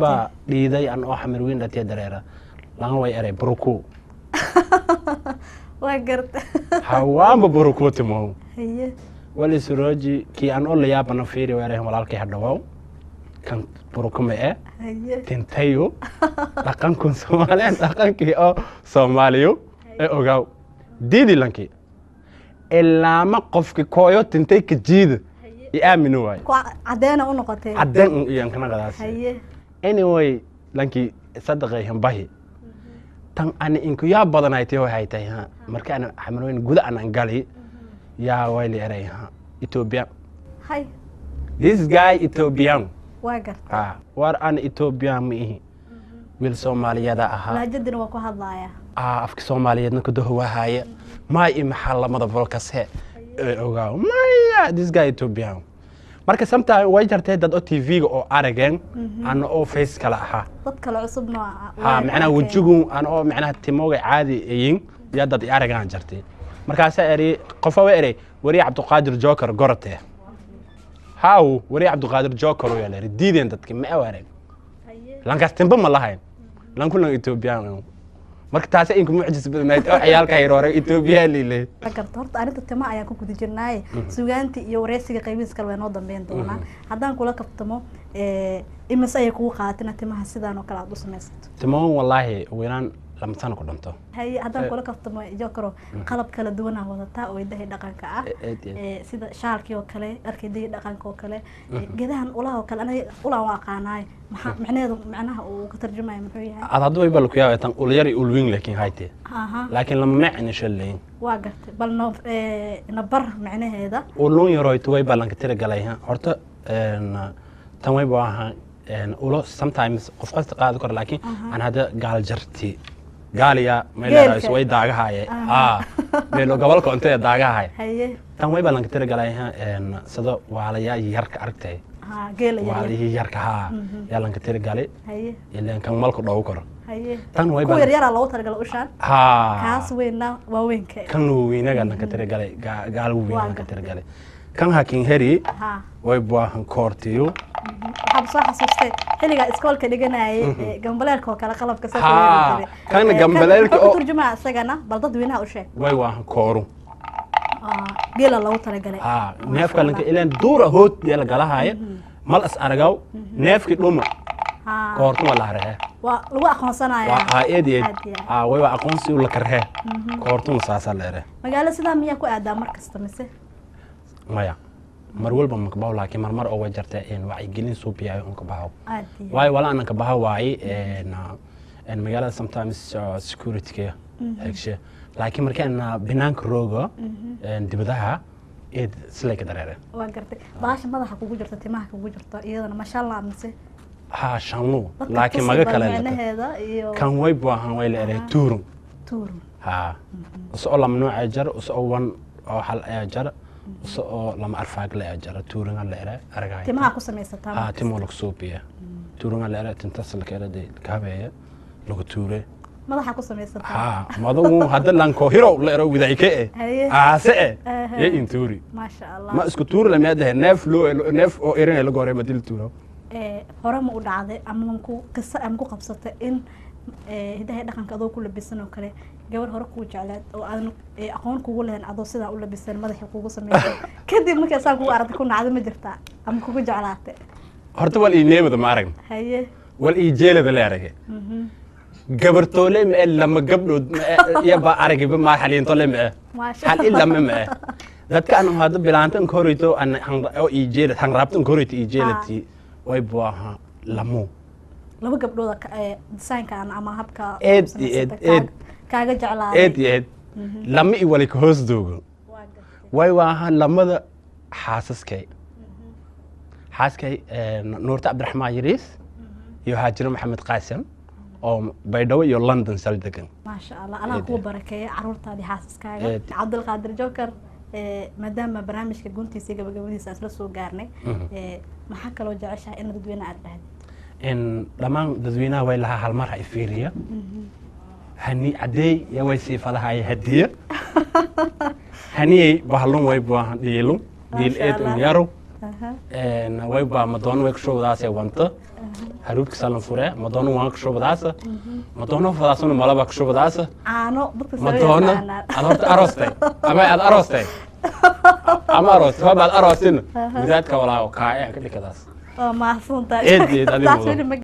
Baa dhiiday an oo Xamar Weyn dhatiya dareera langa way eray buruku. Waa garta. Hawaanba buruku timow. Haye. Wali surooji kii an oo layaabana fiiri weerahan walaalkay hadhawow kan buruku ma e. Haye. Tintayo dhaqankun Soomaaliya, dhaqankii oo Soomaaliyo ee ogaaw diidi lankii ilaama qofki kooyo tintay ka jiida i aamino waayo. Ku caddeena u noqotay. Cadeen un iyo ankana qadaas. Haye. Anyway, lankii sadaqay hambahi tan ani inku yaa badanay tee waxay tahay ha marka ana Xamarweyn guda an gali yaa wayli eray ha Ethiopian. Hay. This guy Ethiopian. Waa garta. Ha, war an Ethiopian ma ihi, wiil Soomaaliyada ahaa. Lahjadina waa ku hadlaaya. Aa afka Soomaaliyeedna ku dahowahaaye maay i maxaa lamada volkase ee ogaaw maya this guy Ethiopian. Marka sometime way jartay dad oo TV-ga oo arageen ana oo face kala ahaa. Dad kale cusubna ha macnaha wejigu an oo macnaha timooga caadi ayin yaa dad i aragaan jartay. Markaasaa eri qofa wa erey wariye Cabdiqaadir Joker gorate haw wariye Cabdiqaadir Joker oo yaa diideen dadki ma arag lankaas timba ma lahayn lanku lan Ethiopian. Marka taasi inku mucjis badnayd oo ciyaalka yaroore Ethiopia liilay. Waa garta. Horta arrinta timaha ayaan ku guda jirnaaye, sugaanti iyo wareysiga qaybihiis kale way noo dambeyn doonaan. Haddaan kula kaftamo, imise ayay kugu qaadatina timaha sidaan oo kale aad u samaysato? Timoon wallaahi ugu yaraan 2 sano ku dhinto. Haye, haddaan kula kaftamo Jokero, qalab kala duwanaa wadataa oo hidaha dhaqanka ah. Aad iyo aad. Sida shaalkii oo kale, dharka hidaha dhaqanka oo kale, geedahan ulaha oo kale, aniga ulaan waa aqaanaay, maxaa macnaheedu, macnaha uu ka tarjumaya muxuu yahay? Ad hadda wayba laku yaabay tan ul yar iyo ul weyn, laakiin hayte aha laakiin lama macni shalayn. Waa gartay, bal no na bar macnaheeda. Ulun yaroyto way baa lanka tira galay ha horta tan wayba ahaa ulo sometimes qof kasta qaadi karo, laakiin aan hadda gaal jarti gaaliya meelahaas way daagahaye aa meelo gobolka intee daagahaye. Haye. Tan way baa lanka tira galay ha sida waalaya yarka aragtay. Ha, geela yar yar. Waalihii yarka haa yaa lanka tira galay. Haye. Ilaan kan malku dhow karo. Haye. Tan way kuwa baa yar yaraa loogu talagalay ushaan. Haa. Kaas weynna waa weynka. Kan weynaga lanka tira galay gaal weyna Waa lanka gartay. tira galay kan hakin heri ha way buahan koortiyo. Waxaan soo xasuustay xilligaa iskoolka dhiganayay gambaleelka oo kale qalabka saas Haa, loo yeeli jiray. kana kan gambaleelka muxuu oo ku turjumaa isagana? Bal dadweynaha u sheeg. Way waahan kooru. Geela loogu talagalay. Haa, neefka lanka ilaan duura hood yaa la galahaya mal is aragaw neefkii dhuma. Haa. Koortuma la haree. Waa lagu aqoonsanayaa. Waa haa eed eed. Aad iyo aad. Haa, way waa aqoonsi la karhee koortuma saasaa la ere. Magaalo sidaa miyaa ku aadaa mar kasta mise? Maya, mar walba makabaho, laakiin marmar oo way jartay in wacyigelin suubiyayo un kabaho. Aad iyo aad. Waayo wala anan kabaho waaye een magaalada sometimes security-ka xegshe, laakiin markaan banaanka roogo dibadaha eed silay ka dareere. Waa gartay. Baasha madaxa kugu jirta, timaha kugu jirta, iyadana masha Allah mise? Haa, shanlu. Dadka laakiin tusi maga bal kale lata. Macnaheeda iyo kan way buahan way la erey tuurun. Tuurun. Haa, usoo lama nooc jar, usoo wan oo hal ee jar, usoo lama arfaag la ee jar, tuurunga la ere aragay. Timaha ku samaysataa haa markasta. Timo lagu suubiya tuurunga la ere, tintas la kala de kabeeye lagu tuure. Madaxa ku samaysataa. Haa, madugu hadda lanko hiro la ero widayke e. Haye. Aase e. Aha. Ye intuuri. Maasha Allah. Ma isku tuuri lama dhahe neef loo neef oo erin la gore ma dil tuuro. Hore ma u dhacday ama ma ku qiso ama ku qabsatay in hidaha dhaqanka adoo ku labisan oo kale gabar hore kuu jecleed oo aadan aqoon kugu lahayn adoo sidaa u labisan madaxii kugu sameysay, kadib markay saa kugu aragtay ku nacday ma jirtaa ama kugu jeclaatay? Horta wal ii neebada ma arag. Haye. Wal ii jeelada la aragay gabartoole ma lama gabdhood ma iyo ba aragiba ma xaliintole ma Maasha. Hal ilama ma dadka anu hadda bilaanta in korito an oo ii jeelad hanraabta in korito ii jeelati way buaha lamo. Laba gabdhooda design-kan ama habka Eed u iyo eed, samaysatay eed. Kaaga jeclaaday. Eed iyo eed lama i wali ka hoos doogo. Waa gartay. Way waaha lamada xaasaskay xaaskay Nuurta Cabdiraxmaan Yariis iyo Haajiro Maxamed Qaasim oo Baydhabo iyo London sal degan. Maasha Allah, Allah Eed. kuu barakeeyo caruurtaadii, xaasaskaaga. Eed. Cabdulqaadir Joker, maadaama barnaamijka guntiisa iyo gabagabadiisa aan isla soo gaarnay, maxaa kaloo jeceshahay in dadweyne aad dhahdid? In dhammaan dadweynaha way lahaa hal mar ha ifiiriya hani cadeey ya way sii fadahay hadiya haniyey bahlun way buahan dhiilun dhiil Maasha eed Allah. un yaro Aha. Way baa madoon way kushowdaasee wanta. Haruubka salan furee, madoono waan kushubadaasa, madoono fadaasuna malaba kushubadaasa. Caano dadka soo Madoona yaqaanaan. Aad horta aroostay ama aad aroostay ama aroostay hoob aad aroostin wadaadka walaago kaa ka dhikadaas. Waa mahadsantahay. Eed, eed, adiga Taas mudan. weli ma